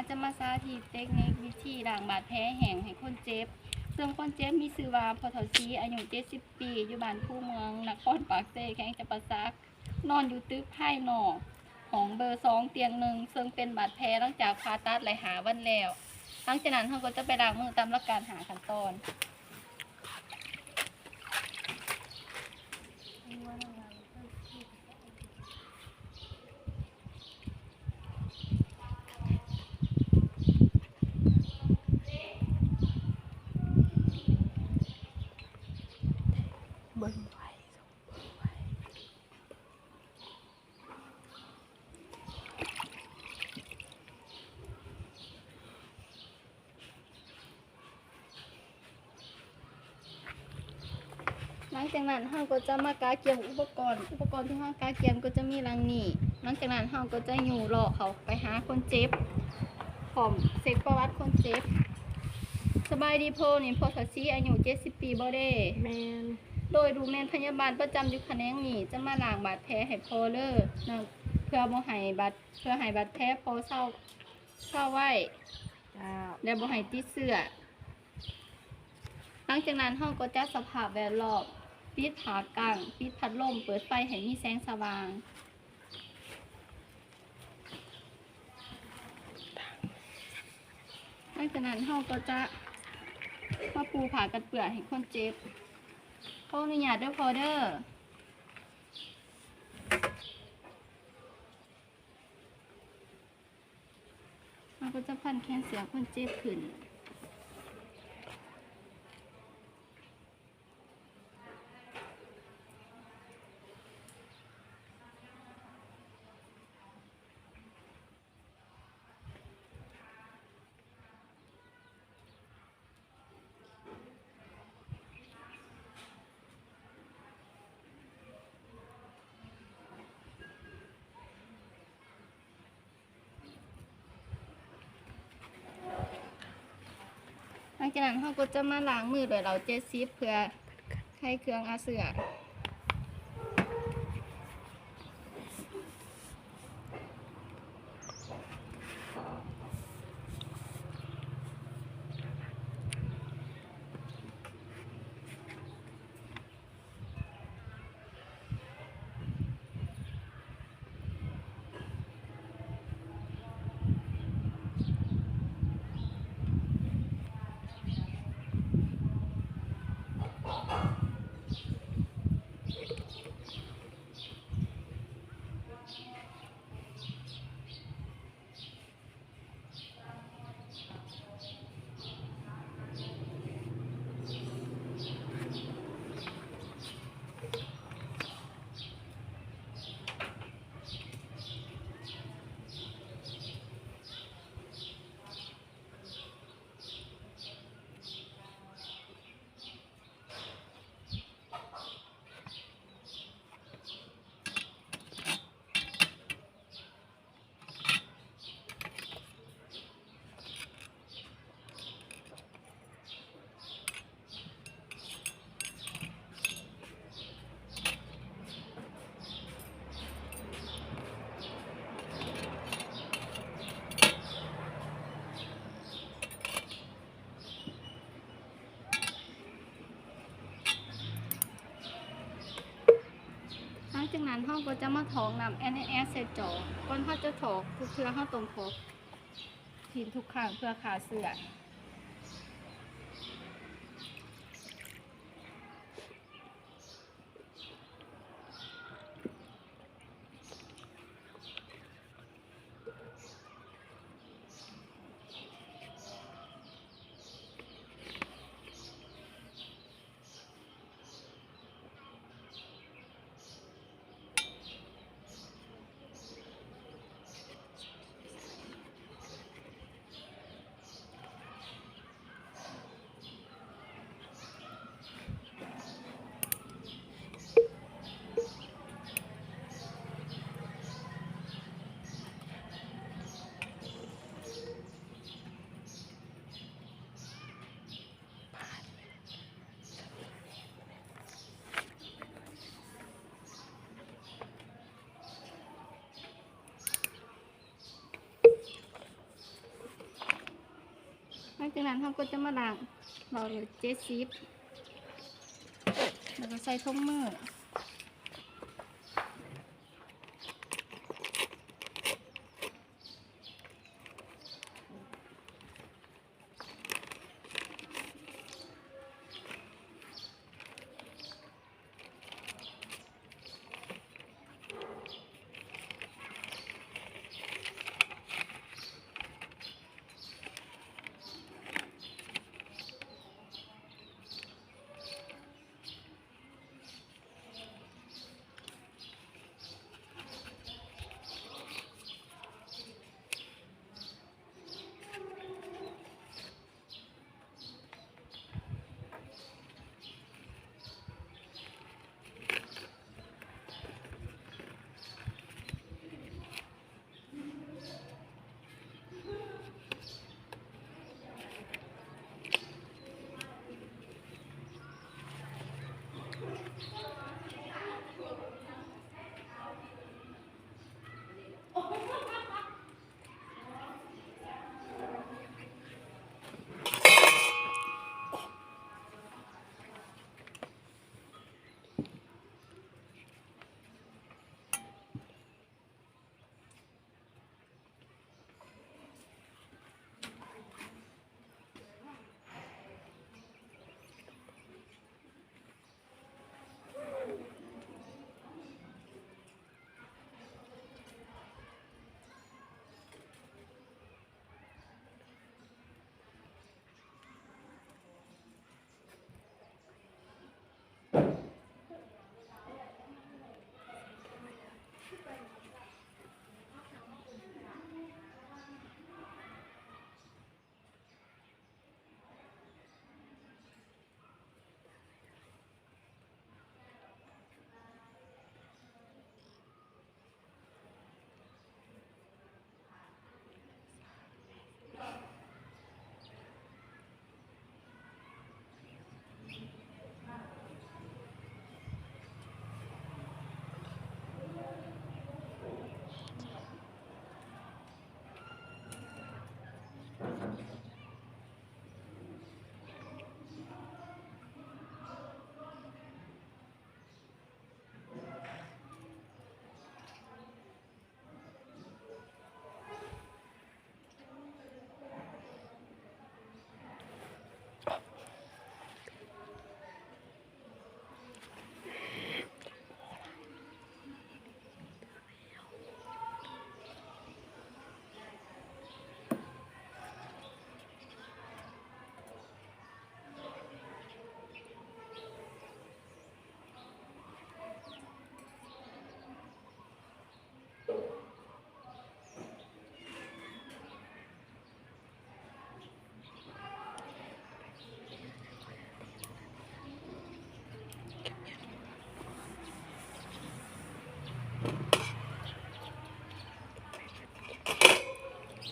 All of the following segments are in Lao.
ຈະມາສາທິດເຕັກນິກວິທີລ້າງບາດແຜແຫ້ງໃຫ້ຄົນເຈັບ, ເຊິ່ງຄົນເຈັບມີຊື່ວ່າ ພໍ່ເຖົ້າສີ ອາຍຸເຈັດສິບປີ ຢູ່ບ້ານພູເມືອງ ນະຄອນປາກເຊ ແຂວງຈຳປາສັກ, ນອນຢູ່ຕຶກພາຍນອກ ຫ້ອງເບີສອງ ຕຽງໜຶ່ງ ເຊິ່ງເປັນບາດແຜຫຼັງຈາກຜ່າຕັດໄດ້ຫ້າວັນແລ້ວ. ຫຼັງຈາກນັ້ນເຮົາກໍຈະໄປລ້າງມືຕາມຫຼັກການຫ້າຂັ້ນຕອນ. ຫຼັງຈາກນັ້ນເຮົາກໍຈະມາກະກຽມອຸປະກອນ. ອຸປະກອນທີ່ເຮົາກະກຽມກໍຈະມີດັ່ງນີ້. ຫຼັງຈາກນັ້ນເຮົາກໍຈະຍູ້ເລາະເຂົ້າໄປຫາຄົນເຈັບ ພ້ອມເຊັກປະຫວັດຄົນເຈັບ. ສະບາຍດີພໍ່, ນີ້ພໍ່ເຖົ້າສີ ອາຍຸເຈັດສິບປີບໍ່ເດ? ແມ່ນ. ໂດຍ ລູກແມ່ນພະຍາບານປະຈຳຢູ່ຂະແໜງນີ້ ຈະມາລ້າງບາດແຜໃຫ້ພໍ່ເລີ ເພື່ອບໍ່ໃຫ້ບາດ ເພື່ອໃຫ້ບາດແຜພໍ່ເຊົາ ເຊົາໄວ ເຈົ້າ ແລະ ບໍ່ໃຫ້ຕິດເຊື້ອ. ຫຼັງຈາກນັ້ນເຮົາກໍຈັດສະພາບແວດລ້ອມ, ປິດຜ້າກັ້ງ, ປິດພັດລົມ, ເປີດໄຟໃຫ້ມີແສງສະຫວ່າງ. ຫຼັງຈາກນັ້ນເຮົາກໍຈະມາປູຜ້າກັນເປື້ອນໃຫ້ຄົນເຈັບ. ຂໍອະນຸຍາດເດີພໍ່ເດີ. ເຮົາກໍຈະພັນແຂນເສື້ອຄົນເຈັບຂຶ້ນ. ຫຼັງຈາກນັ້ນເຮົາກໍຈະມາລ້າງມືດ້ວຍເຫຼົ້າເຈັດສິບ ເພື່ອໄຂເຄື່ອງອາເຊື້ອ. ຫຼັງຈາກນັ້ນເຮົາກໍຈະມາຖອກນ້ຳແອນແອນແອນໃສ່ຈອກ. ກ່ອນເຮົາຈະຖອກ, ທຸກເທື່ອເຮົາຕ້ອງຖອກຖິ້ມທຸກຄັ້ງເພື່ອຂ້າເຊື້ອ. ຫຼັ ຈາກນັ້ນເຮົາກໍຈະມາລ້າງຫຼອດເລີຍ ເຈັດສິບ ແລ້ວກໍໃສ່ຖົງມື.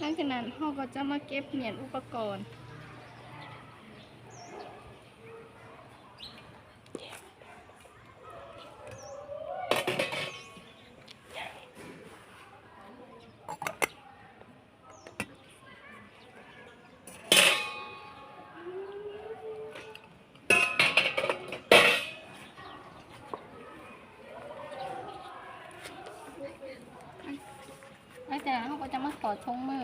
ຫຼັງຈາກນັ້ນເຮົາກໍຈະມາເກັບມ້ຽນອຸປະກອນ. ຫຼັງຈາກນັ້ນເຮົາກໍຈະມາຖອດຖົງມື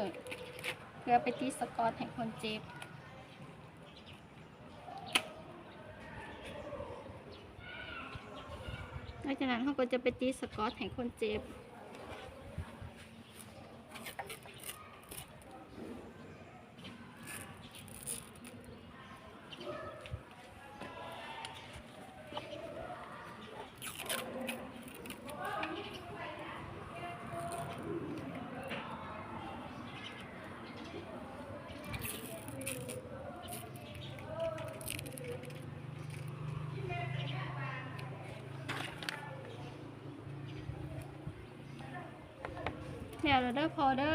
ເພື່ອໄປຕິດສະກອດໃຫ້ຄົນເຈັບ. ຫຼັງຈາກນັ້ນເຮົາກໍຈະໄປຕິດສະກອດໃຫ້ຄົນເຈັບ. ແລ້ວເດີພໍ່ເດີ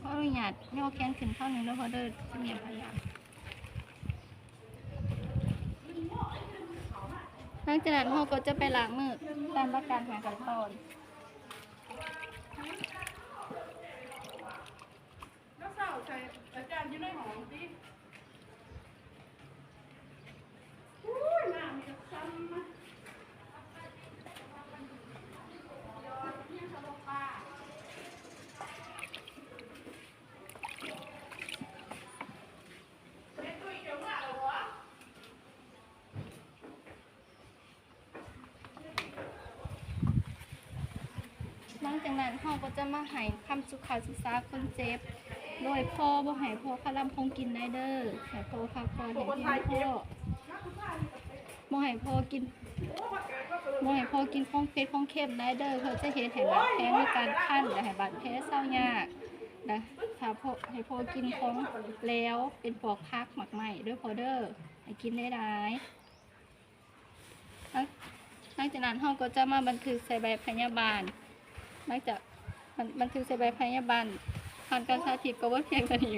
ຂໍອະນຸຍາດຍໍແຂນຂຶ້ນເທົ່າໜຶ່ງເດີພໍ່ເດີ ຊິແມ່ນພະຍານ. ຫຼັງຈາກນັ້ນເຮົາກໍຈະໄປລ້າງມືຕາມຫຼັກການຫ້າຂັ້ນຕອນ. ແລ້ວເຊົ້າໃສ່ອາຈານຢູ່ໃນຫ້ອງຕິ. ຈາກນັ້ນເຮົາກໍຈະມາໃຫ້ຄຳສຸຂາສຶກສາຄົນເຈັບ ໂດຍພໍ່ບໍ່ໃຫ້ພໍ່ຄາລຳຂອງກິນໄດ້ເດີ ໃຫ້ພໍ່ພັກຜ່ອນໃຫ້ພຽງພໍ ບໍ່ໃຫ້ພໍ່ກິນ ບໍ່ໃຫ້ພໍ່ກິນຂອງເຜັດຂອງເຄັມໄດ້ເດີ ເພາະຈະເຮັດໃຫ້ບາດແຜມີການຄັນ ແລະ ໃຫ້ບາດແຜເຊົາຍາກ ແລະ ຖ້າພໍ່ ໃຫ້ພໍ່ກິນຂອງແຫຼວ ເປັນພວກຜັກໝາກໄມ້ເດີພໍ່ເດີ ໃຫ້ກິນຫຼາຍໆ. ຫຼັງ ຫຼັງຈາກນັ້ນເຮົາກໍຈະມາບັນທຶກໃສ່ໃບພະຍາບານ ຫຼັງຈາກບັນ ບັນທຶກໃສ່ໃບພະຍາບານ ຜ່ານການສາທິດກໍໝົດພຽງເທົ່ານີ້.